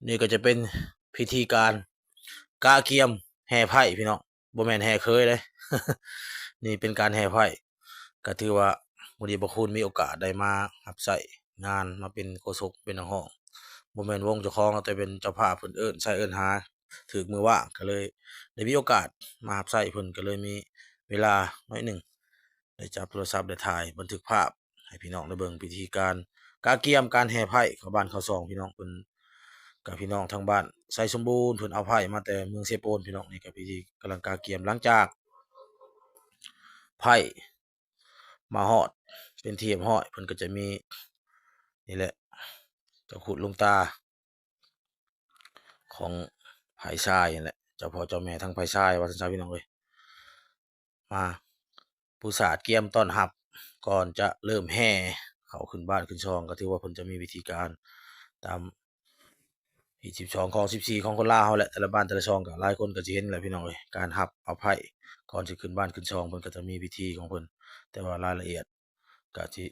ນີ້ກໍຈະເປັນພິທີການກະກຽມແຫ່ໄພ້ພີ່ນ້ອງ, ບໍ່ແມ່ນແຫ່ເຂີຍເດ້ ນີ້ເປັນການແຫ່ໄພ້. ກໍຖືວ່າມື້ນີ້ພະຄູນມີໂອກາດໄດ້ມາຮັບໃຊ້ງານ, ມາເປັນໂຄສົກ ເປັນນັກຮ້ອງ, ບໍ່ແມ່ນວົງເຈົ້າຂອງ ແຕ່ເປັນເຈົ້າພາບ ເພິ່ນເອີ້ນໃຊ້ເອີ້ນຫາ ຖືກມື້ວ່າງ ກໍເລີຍໄດ້ມີໂອກາດມາຮັບໃຊ້ເພິ່ນ, ກໍເລີຍມີເວລາໜ້ອຍໜຶ່ງ ໄດ້ຈັບໂທລະສັບ ໄດ້ຖ່າຍບັນທຶກພາບໃຫ້ພີ່ນ້ອງໄດ້ເບິ່ງພິທີການກະກຽມການແຫ່ໄພ້ເຂົ້າບ້ານເຂົ້າຊ່ອງພີ່ນ້ອງ. ເພິ່ນ ກັບພີ່ນ້ອງທາງບ້ານໄຊສົມບູນ ເພິ່ນເອົາໄພ້ມາແຕ່ເມືອງເຊໂປນພີ່ນ້ອງ. ນີ້ກໍພິທີກຳລັງກະກຽມ ຫຼັງຈາກໄພ້ມາຮອດເປັນທີ່ຮຽບຮ້ອຍ ເພິ່ນກໍຈະມີ ນີ້ແຫຼະ ເຈົ້າຄຸດຫຼວງຕາ ຂອງຝ່າຍຊາຍຫັ້ນແຫຼະ, ເຈົ້າພໍ່ເຈົ້າແມ່ທາງຝ່າຍຊາຍ ວ່າຊັ້ນຊະພີ່ນ້ອງເອີຍ, ມາປູສາດກຽມຕ້ອນຮັບ ກ່ອນຈະເລີ່ມແຫ່ເຂົ້າຂຶ້ນບ້ານຂຶ້ນຊ່ອງ. ກໍຖືວ່າເພິ່ນຈະມີວິທີການຕາມຮີດສິບສອງ ຄອງສິບສີ່ ຂອງຄົນລາວເຮົາແຫຼະ, ແຕ່ລະບ້ານແຕ່ລະຊ່ອງ ກໍຫຼາຍຄົນກໍຊິເຫັນແຫຼະພີ່ນ້ອງເອີຍ. ການຮັບເອົາໄພ້ກ່ອນຊິຂຶ້ນບ້ານຂຶ້ນຊ່ອງ ເພິ່ນກໍຈະມີວິທີຂອງເພິ່ນ, ແຕ່ວ່າລາຍລະອຽດ ກະຊິ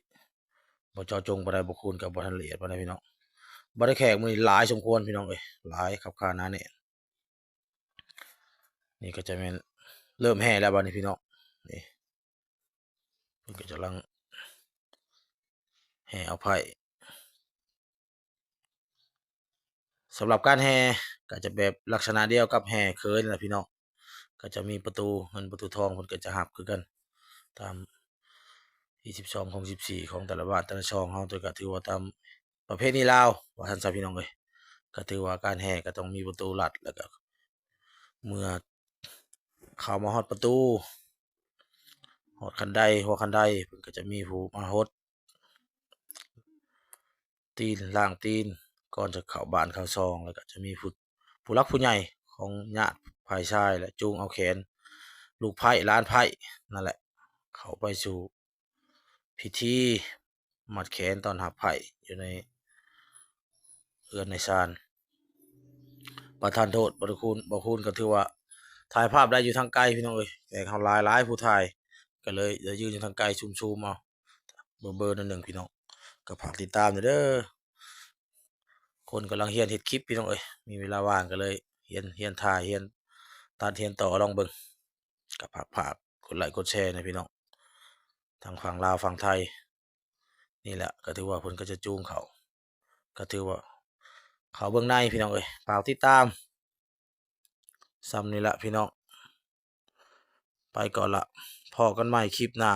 ບໍ່ເຈາະຈົງປານໃດ, ພະຄູນກໍບໍ່ທັນລະອຽດປານໃດພີ່ນ້ອງ. ບັດນີ້ແຂກມື້ນີ້ຫຼາຍສົມຄວນພີ່ນ້ອງເອີຍ, ຫຼາຍຄັບຄາໜາແໜ້ນ. ນີ້ກໍຈະແມ່ນເລີ່ມແຫ່ແລ້ວບັດນີ້ພີ່ນ້ອງ. ນີ້ ເພິ່ນກໍກຳລັງແຫ່ເອົາໄພ້. ສຳລັບການແຫ່ກໍຈະແບບລັກສະນະດຽວກັບແຫ່ເຂີຍນັ້ນແຫຼະພີ່ນ້ອງ, ກໍຈະມີປະຕູເງິນປະຕູທອງ ເພິ່ນກໍຈະຮັບຄືກັນ ຕາມຮີດສິບສອງ ຄອງສິບສີ່ ຂອງແຕ່ລະບ້ານແຕ່ລະຊ່ອງເຮົາ, ແຕ່ກໍຖືວ່າຕາມປະເພນີລາວ ວ່າຊັ້ນຊະພີ່ນ້ອງເອີຍ. ກໍຖືວ່າການແຫ່ກໍຕ້ອງມີປະຕູລັດ, ແລ້ວກໍເມື່ອເຂົ້າມາຮອດປະຕູ ຮອດຄັນໄດ ຫົວຄັນໄດ ເພິ່ນກໍຈະມີຜູ້ມາຫົດ ຕີນ ລ້າງຕີນ ກ່ອນຈະເຂົ້າບ້ານເຂົ້າຊ່ອງ, ແລ້ວກໍຈະມີຜູ້ ຜູ້ຫຼັກຜູ້ໃຫຍ່ຂອງຍາດຝ່າຍຊາຍ ແລະ ຈູງເອົາແຂນລູກໃພ້ ຫຼານໃພ້ນັ້ນແຫຼະ ເຂົ້າໄປສູ່ພິທີມັດແຂນຕ້ອນຮັບໃພ້ຢູ່ໃນເຮືອນໃນຊານ. ປະທານໂທດ ບໍ່ໄດ້ຄູນ ບໍ່ຄູນກໍຖືວ່າຖ່າຍພາບໄດ້ຢູ່ທາງໄກພີ່ນ້ອງເອີຍ, ແຂກເຮົາຫຼາຍໆ ຜູ້ຖ່າຍ ກໍເລີຍໄດ້ຢືນຢູ່ທາງໄກ ຊູມໆ ເອົາ ເບີໆ ໜ້ອຍໜຶ່ງພີ່ນ້ອງ. ກໍຝາກຕິດຕາມແດ່ເດີ, ຄົນກຳລັງຮຽນເຮັດຄລິບພີ່ນ້ອງເອີຍ, ມີເວລາວ່າງກໍເລີຍຮຽນ ຮຽນຖ່າຍ ຮຽນຕັດ ຮຽນຕໍ່ ລອງເບິ່ງ. ກໍຝາກ ຝາກກົດໄລກົດແຊແດ່ພີ່ນ້ອງ ທັງຝັ່ງລາວຝັ່ງໄທ. ນີ້ແຫຼະ ກໍຖືວ່າເພິ່ນກໍຈະຈູງເຂົ້າ, ກໍຖືວ່າເຂົ້າເບື້ອງໃນພີ່ນ້ອງເອີຍ. ຝາກຕິດຕາມ ສ່ຳນີ້ລະພີ່ນ້ອງ, ໄປກ່ອນລະ ພໍ້ກັນໃໝ່ຄລິບໜ້າ.